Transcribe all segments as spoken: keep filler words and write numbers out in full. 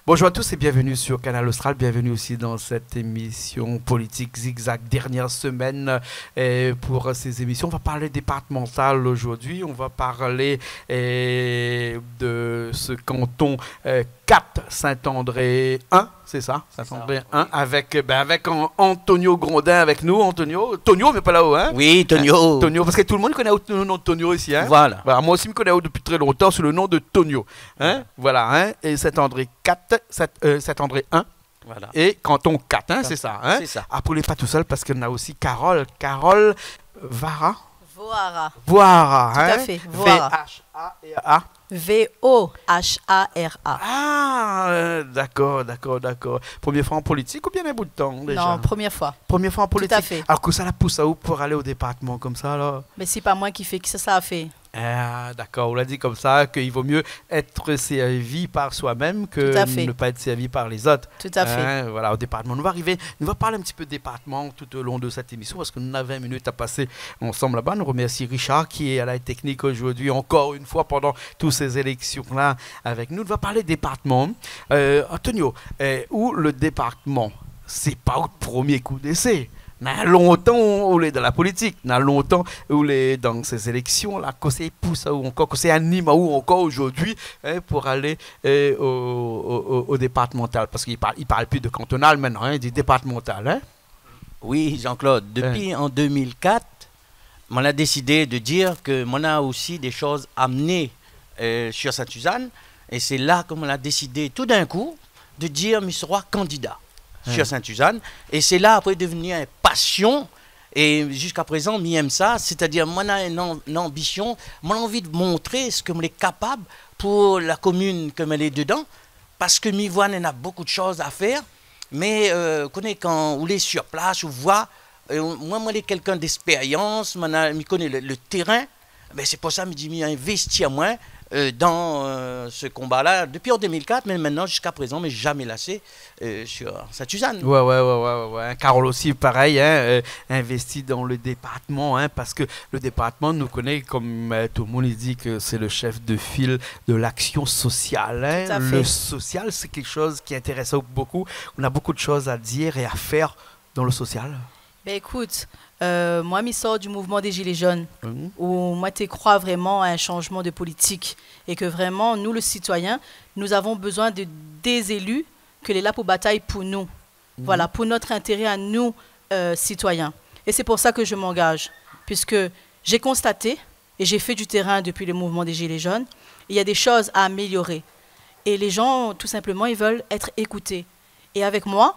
Bonjour à tous et bienvenue sur Kanal Austral. Bienvenue aussi dans cette émission politique Zigzag, dernière semaine, euh, pour ces émissions. On va parler départemental aujourd'hui. On va parler, euh, de ce canton, euh, quatre, Saint-André un, c'est ça, Saint-André un, oui. Avec, ben, avec An-, Antonio Grondin avec nous. Antonio, Tonio, mé pa la-o, hein ? Oui, Tonio. Hein, Tonio, parce que tout le monde connaît le nom de Tonio ici, hein ? Voilà. Voilà, moi aussi, je connais depuis très longtemps sous le nom de Tonio, hein ? Voilà, hein ? Et Saint-André quatre, Saint-, euh, Saint-André un, voilà, et canton quatre, hein, c'est ça, hein ? C'est ça. Après, on n'est pas tout seul parce qu'on a aussi Carole, Carole Vara. Vohara. Vohara, hein ? Tout à fait, Vohara. V H A R A. V O H A R A. Ah, euh, d'accord, d'accord, d'accord. Première fois en politique ou bien un bout de temps déjà ? Non, première fois. Première fois en politique. Tout à fait. Alors, kosa la pous aou pour aller au département comme ça, là ? Mais c'est pas moi qui fais, qui ça, ça a fait ? Ah, d'accord. On l'a dit comme ça, qu'il vaut mieux être servi par soi-même que ne pas être servi par les autres. Tout à fait. Hein, voilà, au département. Nou va arivé, nou va parl in ti pé département tout au long de cette émission, parce que nou na vingt minutes à passer ensemble là-bas. Nou remèrsi Richard qui est à la technique aujourd'hui, encore une fois, pendant toutes ces élections-là avec nous. Nou va parl département. Euh, Antonio, euh, ou le département, sé pa out promié kou d'essai. Na lontan ou lé dan la politik, na lontan ou lé dan sé zéléksion-la, kosa i pous aou ankor, kosa i anim aou ankor aujourd'hui, hein, pour aller, euh, au, au, au départemental, parce qu'il parle, il parle plus de cantonal maintenant, hein, il dit départemental, hein. Oui, Jean-Claude, depuis en deux mille quatre, moin la désidé de dir ke moin na osi dé shoz amené, euh, sur Sainte-Suzanne. É sé la ke moin la désidé tout d'in kou de dir mi sra kandida sur Sainte-Suzanne. É sé la apré devni in pasion. É ziska prézan mi èm sa, sétadir moin na in an-, in anbision, moin na anvi de montré sak moin lé kapab pou la komine ke moin lé dedan, parske mi voi néna bonpé de shoz a fèr. Mé, euh, koné, kan ou lé sur plas, ou voi, euh, moin, moin lé kèlkin d'èkspérians, moin na, mi koné le, le térin. Bin, sé pou sa mi di mi investi amoin, euh, dan, euh, se konba-la dopi an deux mille quatre, mé mintnan, ziska prézan, mé zamé lasé, euh, sur Sainte-Suzanne. Ouais, ouais, ouais, ouais, ouais, ouais. Carole aussi, pareil, hein, euh, investi dans le département, hein, parce que le département, nou koné, comme, euh, tout le monde i di, ke sé le chef de file de l'action sociale, hein. Tout à fait. Le social, c'est quelque chose qui intéresse beaucoup. On a beaucoup de choses à dire et à faire dans le social. Ben écoute, euh, moi, mi sort du mouvement des Gilets jaunes, où moi, té kroi vréman à un changement de politique. Et que vraiment, nous, le citoyen, nous avons besoin de, des élus ke lé la pou batay pou nou. Voilà, pour notre intérêt à nous, euh, citoyens. Et c'est pour ça que je m'engage, puisque j'ai constaté, et j'ai fait du terrain depuis le mouvement des Gilets jaunes, il y a des choses à améliorer. Et les gens, tout simplement, ils veulent être écoutés. Et avec moi,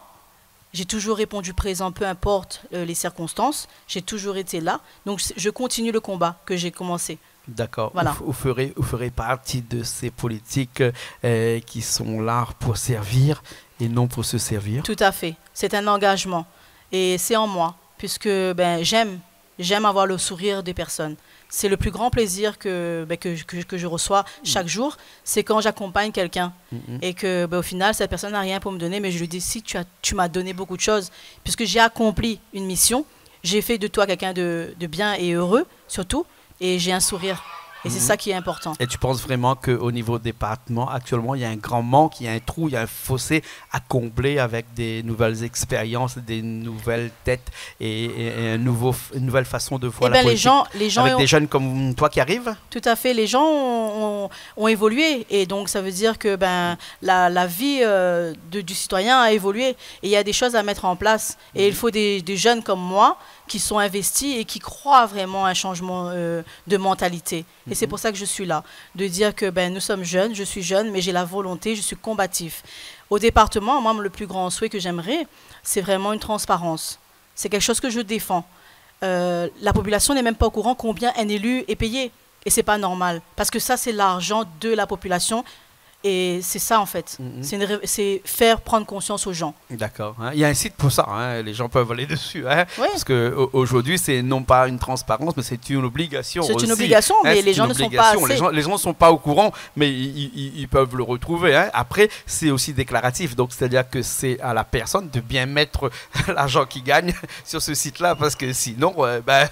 j'ai toujours répondu présent, peu importe, euh, les circonstances. J'ai toujours été là. Donc, je continue le combat que j'ai commencé. D'accord. Voilà. Vous f-, vous ferez, vous ferez partie de ces politiques, euh, qui sont là pour servir et non pour se servir. Tout à fait. C'est un engagement. Et c'est en moi. Puisque, ben, j'aime, j'aime avoir le sourire des personnes. C'est le plus grand plaisir que, ben, que, que, que je reçois chaque jour, c'est quand j'accompagne quelqu'un et que, ben, au final, cette personne n'a rien pour me donner, mais je lui dis, si tu as, tu m'as donné beaucoup de choses, puisque j'ai accompli une mission, j'ai fait de toi quelqu'un de, de bien et heureux, surtout, et j'ai un sourire. Et c'est ça qui est important. Et tu penses vraiment qu'au niveau département, actuellement, il y a un grand manque, il y a un trou, il y a un fossé à combler avec des nouvelles expériences, des nouvelles têtes et, et, et un nouveau f-, une nouvelle façon de voir la politique, eh ben, les gens, les gens ont, avec des jeunes comme toi qui arrivent ? Tout à fait, les gens ont, ont, ont évolué et donc ça veut dire que, ben, la, la vie, euh, de, du citoyen a évolué et il y a des choses à mettre en place. Et il faut des, des jeunes comme moi qui sont investis et qui croient vraiment à un changement, euh, de mentalité. Et c'est pour ça que je suis là, de dire que, ben, nous sommes jeunes, je suis jeune, mais j'ai la volonté, je suis combatif. Au département, moi, le plus grand souhait que j'aimerais, c'est vraiment une transparence. C'est quelque chose que je défends. Euh, la population n'est même pas au courant combien un élu est payé. Et c'est pas normal. Parce que ça, c'est l'argent de la population. Et c'est ça, en fait. C'est une ré-, c'est faire prendre conscience aux gens. D'accord, hein. Il y a un site pour ça, hein. Les gens peuvent aller dessus, hein. Oui. Parce que au-, aujourd'hui, c'est non pas une transparence, mais c'est une obligation aussi, hein. C'est une obligation, mais les gens ne sont pas assez. Les gens, les gens sont pas au courant, mais ils, ils, ils, ils peuvent le retrouver, hein. Après, c'est aussi déclaratif. Donc, c'est-à-dire que c'est à la personne de bien mettre l'argent qu'il gagne sur ce site-là, parce que sinon, euh, ben,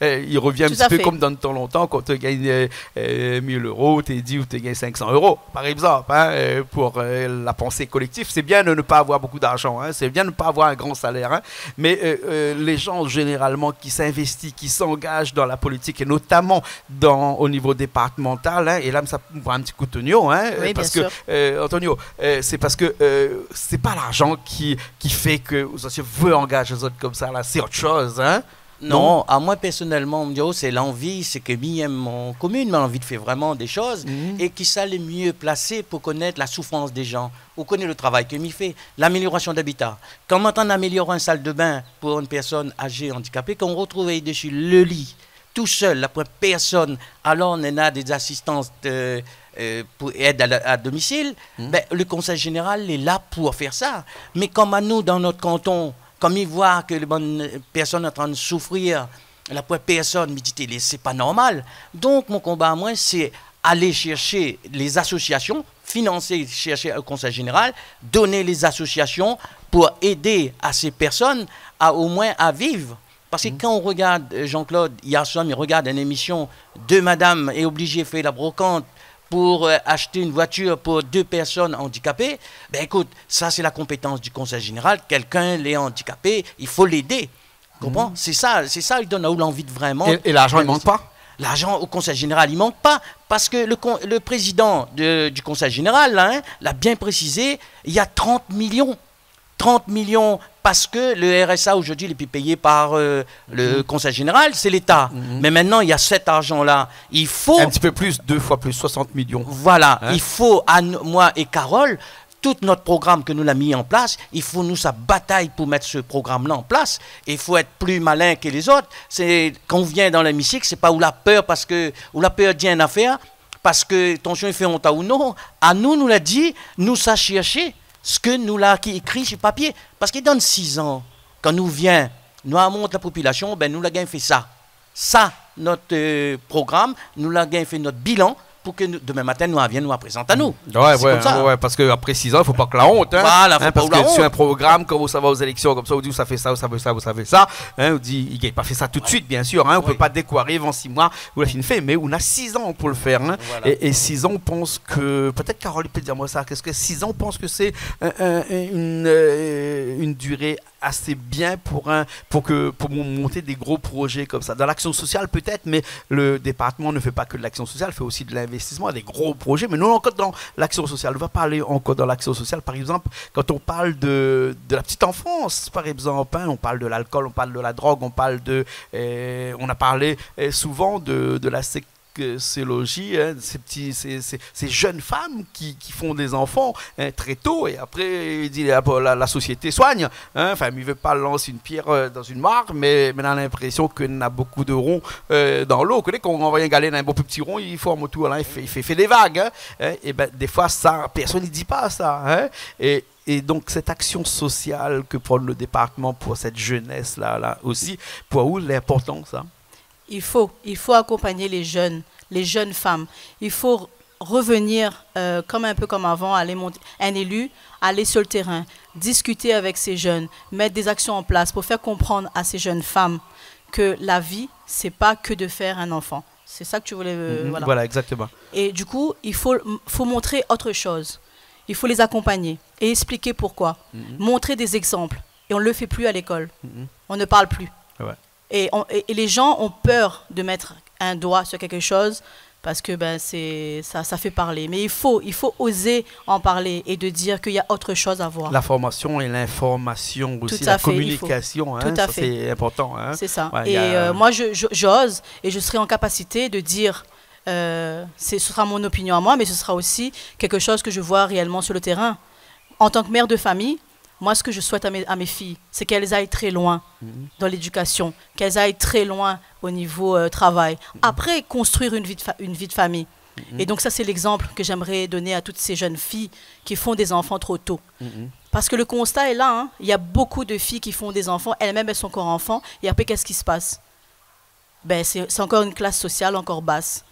euh, il revient un petit peu comme dans le temps longtemps, quand tu gagnes, euh, euh, mille euros, tu dis, ou tu gagnes cinq cents euros, par exemple. hein, euh, pour, euh, la pensée collective. C'est bien de ne pas avoir beaucoup d'argent, hein, c'est bien de ne pas avoir un grand salaire, hein, mais, euh, euh, les gens généralement qui s'investissent, qui s'engagent dans la politique, et notamment dans, au niveau départemental, hein, et là, ça prend un petit coup, Antonio, hein, euh, Oui, bien sûr. Parce que, euh, Antonio, euh, c'est parce que, euh, c'est pas l'argent qui, qui fait que vous voulez engager les autres comme ça, là, c'est autre chose, hein. Non, Non. Amoin pèrsonèlman, mi di aou, sé lanvi, sé ke mi èm mon komine, mi anvi de fé vréman dé shoz, Mhm. é kisa lé myé plasé pou konèt la soufrans dé jan. Ou koné le travay ke mi fé, laméliorasion d'abita. Kan mi antann amélior in sal de bin pou in pèrsone azé andikapé, kan ou rotrouv ali dési le li, tousèl, la poin pèrsone, alor néna dé asistans de, euh, pou èd a la, a domisil, Mhm. bin, le konsèy zénéral lé la pou fé sa. Mé kom anou, dan nout kanton, kom i voi ke le bann pèrsone antrin de soufrir, la poin pèrsone, mi di, té lé, sé pa normal. Donk, mon konba, moin, sé alé shèrshé lé asosiasion, finansé, shèrshé o konsèy zénéral, doné lé asosiasion pou èd a sé pèrsone a, omoin, a viv. Parske Mhm. kan ou rogard, euh, Jean-Claude, yèr soir, mi rogard in émision, dé madam lé oblizé fé la brokant pou, euh, ashté in voitir pou dé pèrsone andikapé, bin, ékout, sa, sé la konpétans du konsèy zénéral, kèlkin lé andikapé, i fo l'èdé. Konpran ? Mhm. Sé sa, sé sa i donn aou lanvi de vréman É, é larzan, i mank pa ? Larzan o konsèy zénéral, i mank pa, parske le kon-, le prézidan de, du konsèy zénéral, la, hein, la bien présizé, néna trant milion. Trant milion, parske le R S A zordi, li lé pi péyé par, euh, le Mhm. konsèy zénéral, sé Léta. Mhm. Mé mintnan, néna sèt arzan la. I fo In ti pé plis, dé foi plis, soisant milion. Voilà, Hein ? I fo, a nou, moin é Carole, tout nout program ke nou la mi an plas, i fo nou sa batay pou mèt se program-la an plas. I fo èt pli malin ke lézot. Sé, kan ou vien dan lémisik, sé pa ou la pèr parske, ou la pèr dir in afèr, parske, atansion, i fé ont aou. Non, anou, nou la di, nou sa shèrshé sak nou la ki ékri si papié. Parske dan sizan, kan nou vien, nou la mont la popilasion, bin, nou la gingn fé sa. Sa, nout, euh, program, nou la gingn fé nout bilan pou ke nou, domin matin, nou vien, nou prézant anou. Ouais, Sé ouais, konmsa. Ouais, ouais, parske apré sizan, i fo pa ke la ont, hein. Voilà, fo Hein, pa parske la ont. Sur un programme, kan ou sava o zéleksion, konmsa, ou di, ou sa fé sa, ou sa fé sa, ou sa fé sa, hein, ou di, i gingn pa fé sa tout de suite, bien sûr, hein, ou Oui. pé pa, dès qu'on arrive en six mois, ou la fine fé, mé ou néna sizan pou le fèr, hein. Voilà. É, é sizan, ou pans ke, pétèt Carole i pé dir amoin sa, èske sizan, ou pans ke sé, euh, euh, une, euh, une durée assez bien pour un, pour que, pour mon-, monter des gros projets comme ça. Dans l'action sociale peut-être, mais le département ne fait pas que de l'action sociale, fait aussi de l'investissement, des gros projets. Mais nous, encore dans l'action sociale, on va parler encore dans l'action sociale. Par exemple, quand on parle de, de la petite enfance, par exemple, hein, on parle de l'alcool, on parle de la drogue, on parle de, euh, on a parlé, euh, souvent de, de la sexualité, hein, ces petits, ces, ces, ces jeunes femmes qui, qui font des enfants, hein, très tôt, et après, i di, la, la, la société soigne, hein. Enfin, mi vé pa lans une pierre, euh, dans une mare, mé, mé nou na linprésion ke néna bokou de ron, euh, dan lo. Ou koné, kan ou anvoy in galé dan in bonpé ti ron, i form otour, la, i fé, i fé, i fé dé vag, hein. Hein, é bin, défoi, sa, pèrsone i di pa sa, hein. É, é donk, sèt aksion sosial ke pran le départeman pou sèt zénès-la, la osi, pou ou, lé inportan, sa ? Il faut, il faut accompagner les jeunes, les jeunes femmes. Il faut revenir, euh, comme un peu comme avant, aller monter, un élu, aller sur le terrain, discuter avec ces jeunes, mettre des actions en place pour faire comprendre à ces jeunes femmes que la vie, c'est pas que de faire un enfant. C'est ça que tu voulais, euh, Mhm, voilà. Voilà, exactement. Et du coup, il faut, faut montrer autre chose. Il faut les accompagner et expliquer pourquoi. Mhm. Montrer des exemples. Et on le fait plus à l'école. Mhm. On ne parle plus. Ouais. Et, on, et, et les gens ont peur de mettre un doigt sur quelque chose parce que, ben, c'est, ça, ça fait parler. Mais il faut, il faut oser en parler et de dire qu'il y a autre chose à voir. La formation et l'information aussi, Tout à fait, il faut. la communication, hein, Tout à ça, fait. c'est important, hein. C'est ça. Ouais, il Et, y a euh, moi, je, je, j'ose et je serai en capacité de dire, euh, c'est, ce sera mon opinion à moi, mais ce sera aussi quelque chose que je vois réellement sur le terrain. En tant que mère de famille, moi, ce que je souhaite à mes, à mes filles, c'est qu'elles aillent très loin Mhm. dans l'éducation, qu'elles aillent très loin au niveau, euh, travail. Mhm. Après, construire une vie de fa-, une vie de famille. Mhm. Et donc, ça, c'est l'exemple que j'aimerais donner à toutes ces jeunes filles qui font des enfants trop tôt. Mhm. Parce que le constat est là, hein. Il y a beaucoup de filles qui font des enfants, elles-mêmes, elles sont encore enfants, et après, qu'est-ce qui se passe ? Ben, c'est, c'est encore une classe sociale encore basse.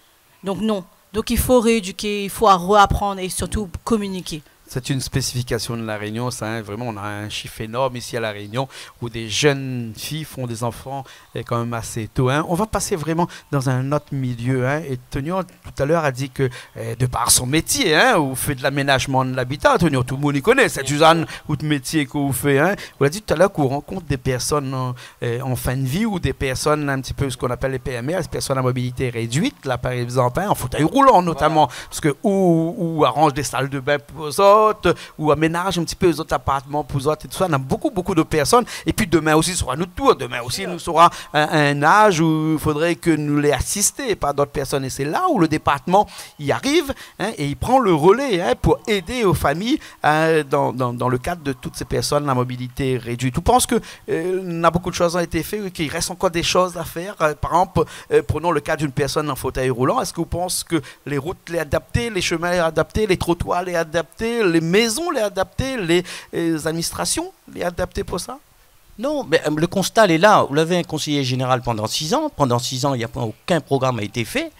Donc non. Donc il faut rééduquer, il faut a-, réapprendre et surtout communiquer. C'est une spécification de La Réunion, ça, hein. Vraiment, on a un chiffre énorme ici à La Réunion où des jeunes filles font des enfants, euh, quand même assez tôt, hein. On va passer vraiment dans un autre milieu, hein. Et Tonio, tout à l'heure, a dit que, euh, de par son métier, hein, ou fé de l'aménagement de l'habitat, Tonio, tout le monde y connaît, c'est Suzanne, ou de métier que vous faites, hein. Ou la di talèr ou rankont dé pèrsone an, euh, an fin de vi ou dé pèrsone in ti pé sak i apèl lé P M R, lé pèrsone a mobilité réduit, la, par égzanp, in, an fotèy roulan notaman, parske ou, ou aranz dé sal de bin pou zot, ou aménaz in ti pé zot apartman pou zot é tousa. Néna bonpé, bonpé de pèrsone. Épi domin osi sra nout tour. Domin osi nou sra in, in az ousa i fodré ke nou lé asisté par d'ot pèrsone. É sé la ousa le départman i ariv, in, é i pran le relé, in, pou édé o famiy, in, dan, dan, dan le kad de tout sé pèrsone a mobilité réduit. Ou pans ke, euh, néna bonpé de shoz la été fé, é k'i rès ankor dé shoz a fèr ? Euh, par égzanp, euh, prenons le cas d'une personne en fauteuil roulant. Èske ou pans ke lé rout lé adapté, lé shemin lé adapté, lé trotoir lé adapté, lé mézon lé adapté, lé, euh, administrasion lé adapté pou sa ? Non, mé, euh, le konsta lé la. Ou lavé in konséyé zénéral pandan siz an. Pandan siz an, na poin okin program la été fé.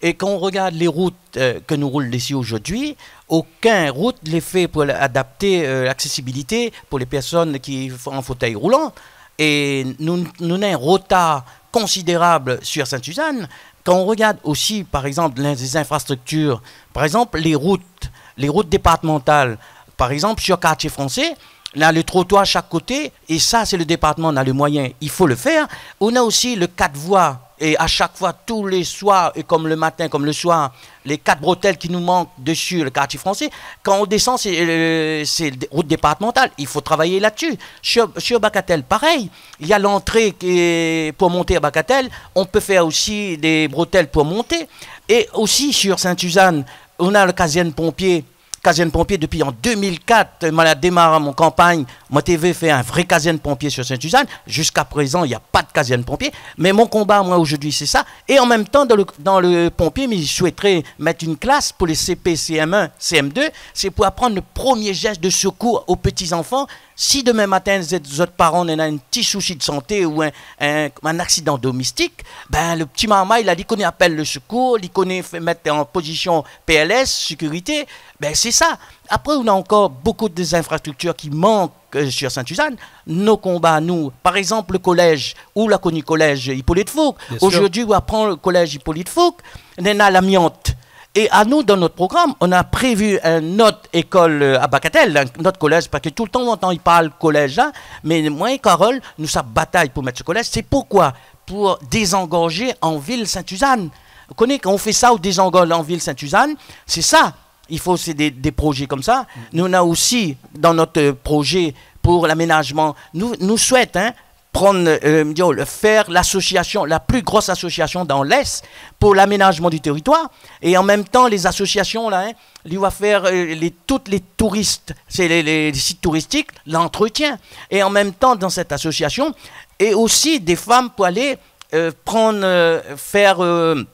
É kan ou rogard lé rout, euh, ke nou roul dési zordi, okin rout lé fé pou adapté, euh, l'accessibilité pou lé pèrsone ki f-, an fotèy roulan. É nou, nou néna in rotar konsidérab sur Sainte-Suzanne. Kan ou rogard osi, par égzanp, lé, lé zinfrastriktir, par égzanp, lé rout, lé rout départmantal, par égzanp, sur Kartié Fransé, néna le trotoir shak koté, é sa, sé le départman néna le moiyin, i fo le fèr. Ou néna osi le kat voi, é a shak foi, tou lé soir, é kom le matin, kom le soir, lé kat brotèl ki nou mank dési le Kartié Fransé. Kan ou désann, sé, euh, sé dé-, rout départmantal, i fo travay la dsi. Sur, sur Bagatelle, parèy, néna lantré ki, pou monté a Bagatelle, ou pé fèr osi dé brotèl pou monté. É osi sur Sainte-Suzanne, ou néna le kazèrn ponpié, kazèrn ponpié dopi an dé mil kat, moin la démar mon kanpagn, moin té vé fé in vré kazèrn ponpié sur Sainte-Suzanne. Ziska prézan, na pa de kazèrn ponpié. Mé mon konba, moin, zordi, sé sa. É an mèm tan, dan le, dan le ponpié, mi souétré mèt in klas pou lé C P, C M un, C M deux, sé pou aprann le promié zès de sekour o pti zanfan. Si domin matin, zot, zot paran néna in ti sousi de santé ou in, in, in aksidan doméstik, bin, le pti marmay la, li koné apèl le sekour, li koné fé mèt an pozision P L S, sékirité, bin, sé sa. Apré, ou néna ankor bonpé de zinfrastriktir ki mank, euh, sur Sainte-Suzanne. Nout konba, nou, par égzanp, le kolèz, ou la koni kolèz Hippolyte Fouque. Bien sûr. Zordi, ou aprann le kolèz Hippolyte Fouque, néna lamiant. É anou, dan nout program, nou la prévi in not ékol, euh, a Bagatelle, in not kolèz, parske toultan ou antann i parl kolèz la, mé moin é Carole, nou sa batay pou mèt se kolèz. Sé poukoi ? Pou dézangarzé an vil Sainte-Suzanne. Ou koné, kan ou fé sa, ou dézangarz an vil Sainte-Suzanne, sé sa. I fo, sé dé, dé prozé konmsa. Nou néna osi, dan nout, euh, prozé pou laménazman, nou, nou souétons, in, prann, euh, mi di, le, fèr l'asosiasion, la pli gro asosiasion dan l'Est pou laménazman du téritoir. É an mèm tan, lé asosiasion la, in, li va fèr, euh, lé, tout lé touris, sé lé, lé, lé sit touristik, lantretien. É an mèm tan, dan sèt asosiasion, é osi dé fanm pou alé, euh, prann, euh, fèr, euh,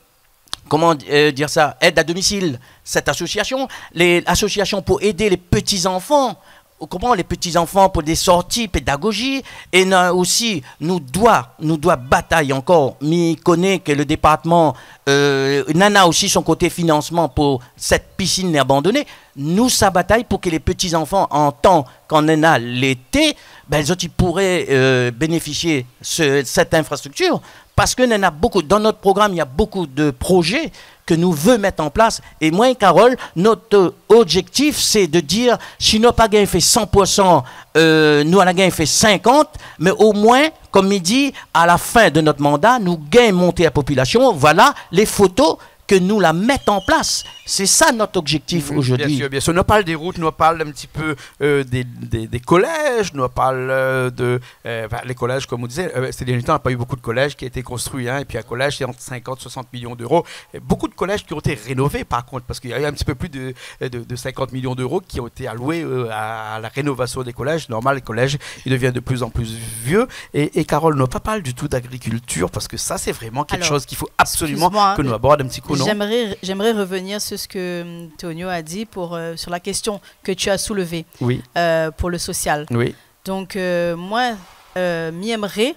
koman, euh, dir sa, èd a domisil. Sèt asosiasion, lé asosiasion pou édé lé pti zanfan, ou konpran, lé pti zanfan pou dé sorti pédagozik, é néna osi, nou doi, nou doi batay ankor. Mi koné ke le départman, euh, néna osi son koté finansman pou sèt pisine abandoné. Nou sa batay pou ke lé pti zanfan, an tan kan néna lété, bin, zot i pouré, euh, bénéfisié se, sèt infrastriktir. Parske néna bonpé, dan nout program, néna bonpé de prozé ke nou vé mèt an plas. É moin, Carole, nout, euh, objektif, sé de dir, si nou la pa gingn fé san pou san, euh, nou ala gingn fé sinkant, mé omoin, kom mi di, a la fin de nout manda, nou gingn monté la popilasion. Voila lé foto ke nou la mèt an plas. Sé sa nout objektif zordi. Bien sûr, bien sûr. Nou parl dé rout, nou parl in ti pé, euh, dé, dé, dé kolèz, nou parl, euh, de, euh, anfin, lé kolèz, kom ou dizé, euh, sé dernié tan, na pa u bonpé de kolèz ki la été konstrui, in, épi in kolèz, sé ant sinkant, soisant milion d'euros. É bonpé de kolèz ki la été rénové, par kont, parske néna u in ti pé plis de, de, de sinkant milion d'euros ki la été alwé, euh, a, a la rénovasion dé kolèz. Normal, lé kolèz i devien de pli an pli vié. É, é Carole, nou la pa parl ditou d'agrikiltir, parske sa, sé vréman kékshoz k'i fo absoliman ke nou abord in ti kou, non ? Alors, excuse-moi, hein. J'aimerais, j'aimerais revenir sur ce que, hum, Tonio a dit pour, euh, sur la question que tu as soulevée, oui, euh, pour le social. Oui. Donc, euh, moi, euh, mi èmré,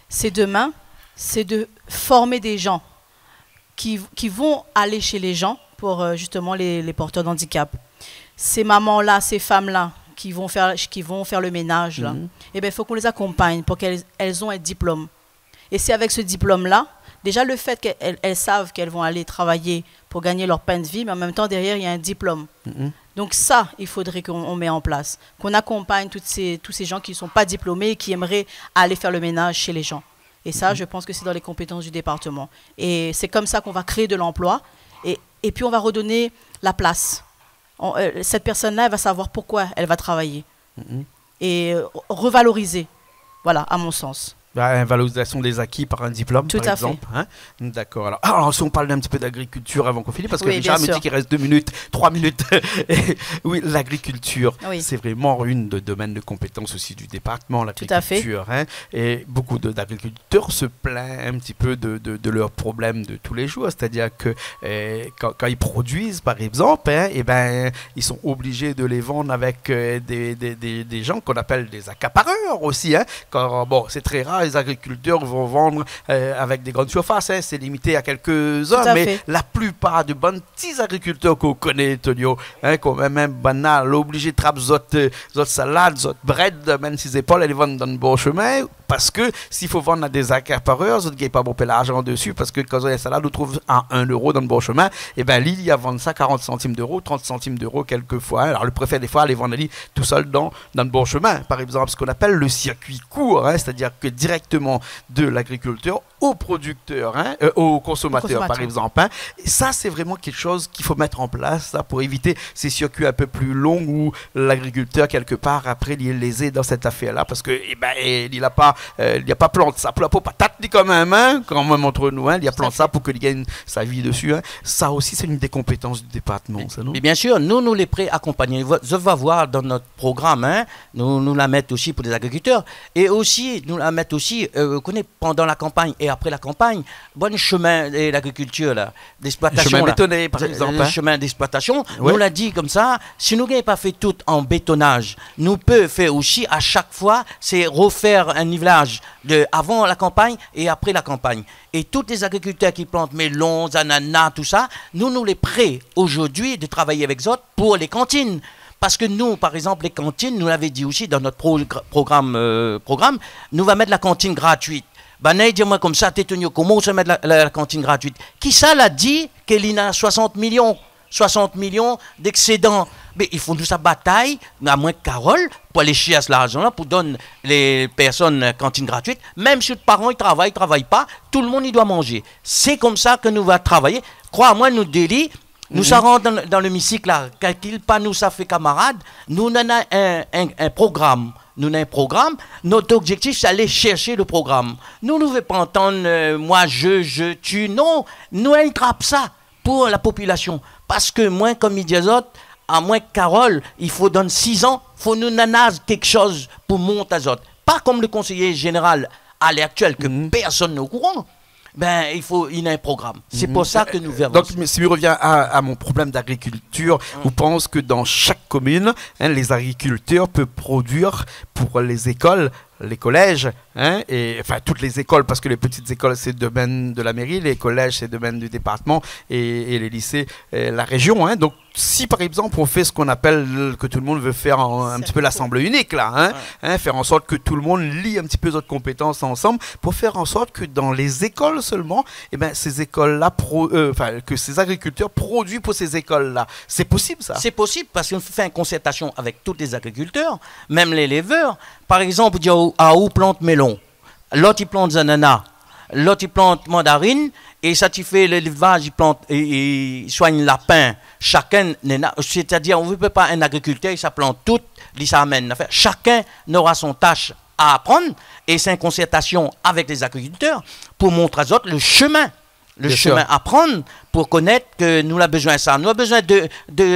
c'est demain, c'est de former des gens qui, qui vont aller chez les gens pour, euh, justement les, les porteurs d'handicap. Ces mamans-là, ces femmes-là qui vont faire, qui vont faire le ménage, là, mhm, eh ben, il faut qu'on les accompagne pour qu'elles, elles ont un diplôme. Et c'est avec ce diplôme-là, déjà le fait qu'elles, elles savent qu'elles vont aller travailler pour gagner leur pain de vie, mais en même temps, derrière, il y a un diplôme. Mhm. Donc ça, il faudrait qu'on, on met en place, qu'on accompagne toutes ces, tous ces gens qui ne sont pas diplômés et qui aimeraient aller faire le ménage chez les gens. Et ça, mhm, je pense que c'est dans les compétences du département. Et c'est comme ça qu'on va créer de l'emploi. Et, et puis, on va redonner la place. On, euh, cette personne-là, elle va savoir pourquoi elle va travailler. Mhm. Et, euh, revaloriser. Voilà, à mon sens. Bah, une valorisation des acquis par un diplôme, par exemple, hein. Tout à fait. D'accord. Alors, alors, si on parle un petit peu d'agriculture avant qu'on finisse, parce que oui, Richard me dit qu'il reste deux minutes, trois minutes. Oui, l'agriculture, oui, c'est vraiment une de domaines de compétence aussi du département, l'agriculture, hein. Tout à fait. Et beaucoup de, d'agriculteurs se plaignent un petit peu de, de, de leurs problèmes de tous les jours. C'est-à-dire que, euh, quand, quand ils produisent, par exemple, hein, eh ben, ils sont obligés de les vendre avec, euh, des, des, des, des gens qu'on appelle des accapareurs aussi, hein. Quand, bon, c'est très rare, les agriculteurs vont vendre, euh, avec des grandes surfaces, hein, c'est limité à quelques-uns, mais la plupart de bann ti agricultèr k'ou koné, Tonio, hein, kan mèm, hein, banna lé oblizé trap zot, euh, zot salad, zot brèd, mèm si zépol, alé vann dan bor shemin, parske si fo vann a dé zakarparèr, zot i gingn pa bonpé larzan desi, parske kan zot néna in salad, ou trouv a un euro dan bor shemin, é bin, li, li va vann sa karant santim d'euro, trant santim d'euro, kèlkefoi, hein. Alor, le préfé, défoi, alé vann ali tousèl dan, dan bor shemin, par égzanp, sak i apèl le sirkui kour, hein, sétadir ke dirèkteman de lagrikiltèr au producteur, hein, euh, au consommateur, par exemple, hein. Au consommateur. Et ça, c'est vraiment quelque chose qu'il faut mettre en place, ça, pour éviter ces circuits un peu plus longs où l'agriculteur, quelque part, après, il est lésé dans cette affaire-là, parce que, eh ben, eh, il a pas, euh, il a pas planté sa pla-, pou patat, li, kan mèm, hein, kan mèm, entre nous, hein, il a planté sa pou ke li gingn sa vi desi, hein. Tout à fait. Ça aussi, c'est une des compétences du département, ça, non ? Mais, mais bien sûr, nous, nous les prêts accompagnés, vo-, zot va voir dan nout program, hein, nou, nou la mèt osi pou lé zagrikiltèr. É osi, nou la mèt osi, euh, ou koné, pandan la kanpagn é apré la kanpagn, bann shemin, euh, lagrikiltèr la, d'exploitation la, shemin bétoné, par égzanp, euh, hein, shemin d'exploitation, ouais, nou la di konmsa, si nou gingn pa fé tout an bétonaz, nou pé fé osi, a shak foi, sé refèr in nivelaz de avan la kanpagn é apré la kanpagn. É tout lé zagrikiltèr ki plant mélon, zanana, tousa, nou, nou lé pré zordi de travay avèk zot pou lé kantine. Parske nou, par égzanp, lé kantine, nou lavé di osi dan nout progr-, program, euh, program, nou va mèt la kantine gratuit. Banna i di amoin konmsa, Té Tonio, koman ou sa mèt la, la, la kantine gratuit ? Kisa la di ke li na soisant milion, soisant milion d'eksédan ? Mé i fo nou sa batay, amoin, Carole, pou alé shèrsh larzan la, pou donn lé pèrsone, euh, kantine gratuit. Mèm si out paran i travay, i travay pa, tout le moun i doi manzé. Sé konmsa ke nou va travay. Kroi amoin, nou dé li, nou sa rant dan, dan lemisik la, kalkil pa, nou sa fé kamarad, nou néna in, in, in program. Nou néna in program, nout objéktif, sé alé shèrsh le program. Nou, nou vé pa antann, euh, moi, je, je, tu, non. Nou, nou trap sa pou la popilasion. Parske moin, konm mi di azot, amoin, Carole, i fo dan sizan, fo nou néna kékshoz pou mont azot. Pa konm le konséyé zénéral a lèr aktièl, ke pèrsone lé o kouran. Bin, i fo, néna in program. Sé pou sa ke nou vèr. Donc, si mi revien a, a mon problèm d'agrikiltir, ou pans ke dan shak komine, hein, lé zagrikiltèr pé produir pou lé zékol, lé kolèz, hein, é, anfin, tout lé zékol, parske lé ti zékol, sé domèn de la méri, lé kolèz, sé domèn du départman, é, é lé lisé, euh, la réjion, hein. Donc, si par égzanp, on fait ce qu'on appelle, que tout le monde veut faire en, un petit peu l'assemblée unique, là, hein, hein, faire en sorte que tout le monde lie un petit peu zot konpétans ansanm, pou fèr an sort ke dan lé zékol solman, é bin, sé zékol-la pro-, euh, anfin, ke sé zagrikiltèr produi pou sé zékol-la. Sé posib, sa ? Sé posib, parske nou fé in konsèrtasion avèk tout lé zagrikiltèr, mèm lé élevèr. Par égzanp, ou di aou, aou plant mélon. Lot i plant zanana, lot i plant mandarine, é sat i fé lélevaz, i plant, i, i soign lapin. Shakinn néna, sétadir, ou pé pa, in agrikiltèr, i sa plant tout, li sa amenn lafèr. Shakinn nora son tash a aprann, é sé in konsèrtasion avèk lé zagrikiltèr pou mont azot le shemin. Le shemin a prann pou konèt ke nou la bezoin sa. Nou la bezoin de, de,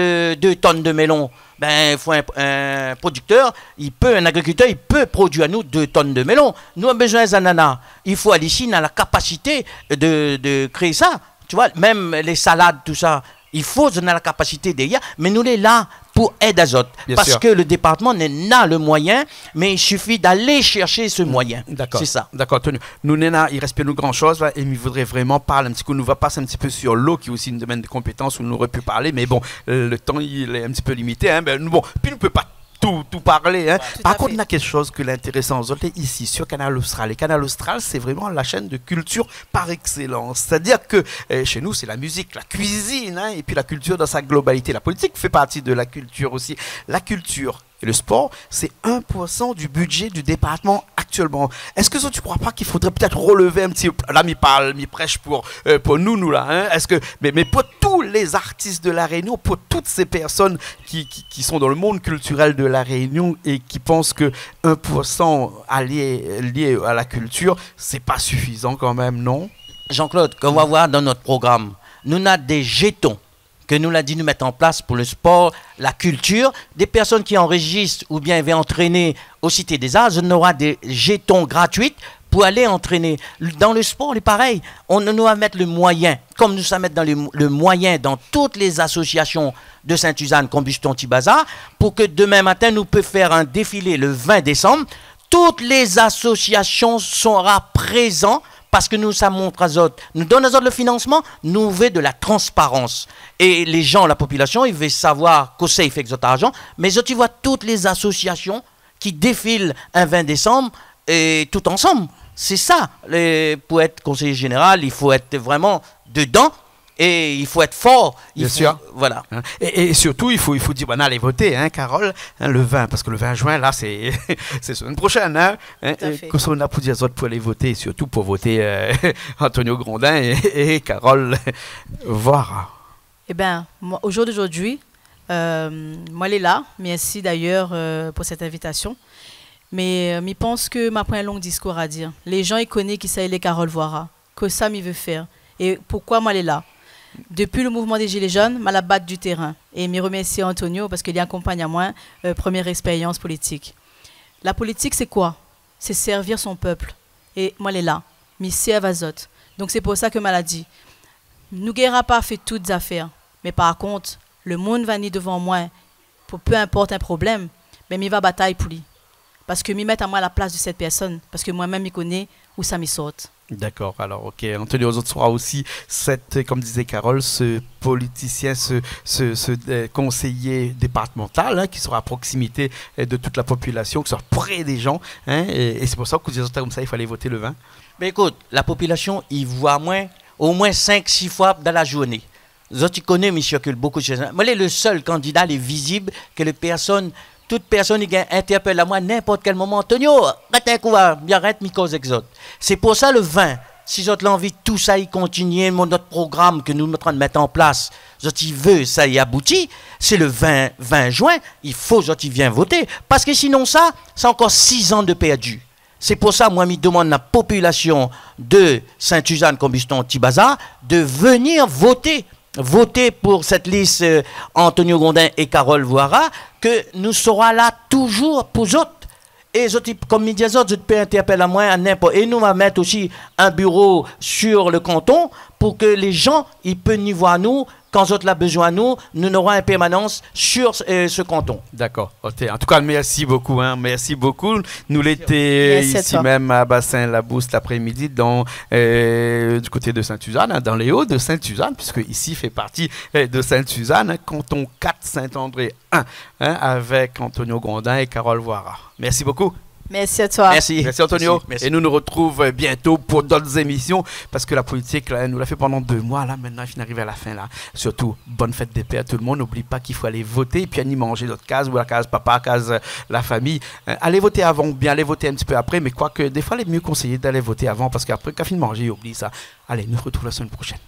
de tonn de mélon. Bin, fo in, in prodiktèr, i pé, in agrikiltèr, i pé produi anou de tonn de mélon. Nou la bezoin zanana. I fo ali si na la kapasité de, de kréé sa. Tu vois, mèm lé salad, tousa, i fo zot néna la kapasité dèrièr. Mé nou lé la, pou èd azot. Bien sûr. Parske le départman néna le moiyin, mé i sifi d'alé shèrsh se moiyin. Dakor. Sé sa. Dakor, Antonio. Nou néna, i rès pi anou gran shoz la, é mi voudré vréman parl in ti kou, nou va pas in ti pé sur lo, ki lé osi in domèn de konpétans ousa nou noré pu parlé, mé bon, le tan lé in ti pé limité, in. Bin, nou, bon, pi nou pé pa tout, tout parlé, in. Tout à fait. Par kont, néna kékshoz ke lé intérésan, zot lé isi, sur Kanal Austral. É Kanal Austral, sé vréman la shèn de kiltir par ékselans. Sétadir ke, euh, shé nou, sé la mizik, la kuizine, in, épi la kiltir dan sa globalité. La politik i fé parti de la kiltir osi. La kiltir é le spor, sé in pour san du budget du départman aktièlman. Èske zot i kroi pa k'i fodré pétèt relevé in ti pé, la mi parl, mi prèsh pou, euh, pou nou, nou la, in, èske, mé, mé pou tout lé zartis de La Rényon, pou tout sé pèrsone ki, ki, ki son dan le monn kiltirèl de La Rényon é ki pans ke in pour san lié, lié a la kiltir, sé pa sifizan kan mèm, non ? Jean-Claude, kan ou va voir dan nout program, nou néna dé jéton ke nou la di nou mèt an plas pou le spor, la kiltir, dé pèrsone ki anrejist oubien i vé antréné o Cité des Arts, zot nora dé jéton gratuit pou alé antréné. Dan le spor, lé parèy. Nou, nou va mèt le moiyin, kom nou sa mèt dan le, le moiyin dan tout lé asosiasion de Sainte-Suzanne, Combustion, Ti Bazar, pou ke domin matin nou pé fé in défilé le vin désanm, tout lé asosiasion sera prézan, parske nou sa mont azot, nou donn azot le finansman, nou vé de la transparans. É lé jan, la popilasion, i vé savoir kosa i fé èk zot larzan, mé zot i voi tout lé asosiasion ki défil in vin désanm, é tout ansanm. Sé sa, lé, pou èt konséyé jénéral, i fo èt vréman dedan, é i fo èt for, i fo, voilà. Bien sûr. In ? É, é sirtou, i fo, i fo dir, bin, alé voté, in, Carole, in, le vin, parske le vin juin, la, sé, sé semèn proshèn, in, in. Tout à fait. É kosa ou na pou dir azot pou alé voté, é sirtou pou voté, euh, Antonio Grondin é, é Carole Vohra ? Eh ben, moi, au jour d'aujourd'hui, euh, moi, lé la. Merci d'ailleurs, euh, pour cette invitation. Mais, euh, mi pans ke ma poin long diskour a dir. Lé jan i koné kisa i lé Carole Vohra, kosa mi vé fèr é poukoi moin lé la. Dopi le mouvman dé Zilé Zone, ma la bat du térin. É mi remèrsi Antonio parske li akonpagn amoin, euh, premièr ékspérians politik. La politik, sé koi ? Sé sèrvir son pèp. É moin lé la. Mi sèrv azot. Donk sé pou sa ke ma la di, nou gingn pa fé tout zafèr. Mé par kont, le moun va ni dovan moin, pou, pé inport in problèm, mé mi va batay pou li. Parske mi mèt amoin a la plas de sèt pèrsone, parske moin mèm mi koné ousa mi sort. Dakor, alor, OK. Antonio, zot sra osi sèt, kom dizé Carole, se politisien, se, se, se, euh, konséyé départmantal, in, ki sra a proksimité, euh, de tout la popilasion, ki sra pré dé jan, in, é, é sé pou sa ke zot i di konmsa, i fo alé voté le vin. Mé ékout, la popilasion i voi amoin omoin sink, sis foi dan la zourné. Zot i koné, mi sirkil bokou, sé sa. Moin lé le sèl kandida lé vizib ke le pèrsone, tout pèrsone i gingn intèrpèl amoin ninport kèl moman. Antonio, arèt in kou, va, mi arèt, mi koz èk zot. Sé pou sa le vin, si zot lanvi tousa i kontinié, mon, nout program ke nou lé antrin mèt an plas, zot i vé sa i abouti, sé le vin, vin juin, i fo zot i vien voté. Parske sinonsa, sé ankor sizan de pèrdi. Sé pou sa, moin, mi domann la popilasion de Sainte-Suzanne, Combustion, Ti Bazar, de venir voté, voté pou sèt lis, euh, Antonio Grondin é Carole Vohra, ke nou sra la toujour pou zot. É zot i, kom mi di azot, zot pé intèrpèl amoin a ninport. É nou va mèt osi in biro sur le kanton pou ke lé jan i pé ni voir nou, kan zot la bezoin nou, nou nora in pèrmanans sur, euh, se kanton. Dakor, OK. An tou ka, mèrsi bokou, in, mèrsi bokou. Nou lété isi mèm a Bassin Labrousse laprémidi, dan, euh, du koté de Sainte-Suzanne, in, dan lé O de Sainte-Suzanne, puiske isi i fé parti, euh, de Sainte-Suzanne, in, kanton kat, Saint-André un, in, avèk Antonio Grondin é Carole Vohra. Mèrsi bokou. Mèrsi a toi. Mèrsi. Mèrsi, Antonio. Mèrsi, mèrsi. É nou nou retrouv, euh, bientôt pou d'ot zémision, parske la politik, la, nou la fé pandan dé moi, la, mintnan, i fine ariv a la fin, la. Sirtou, bone fèt dé pèr a tout le moun. Oubli pa k'i fo alé voté, épi alé manzé dan zot kaz, ou la kaz papa, kaz, euh, la famiy. Euh, alé voté avan, oubien alé voté in ti pé apré, mé kwak défoi, lé myé konséyé d'alé voté avan, parske apré, kan fine manzé, i oubli sa. Alé, nou retrouv la semèn proshèn.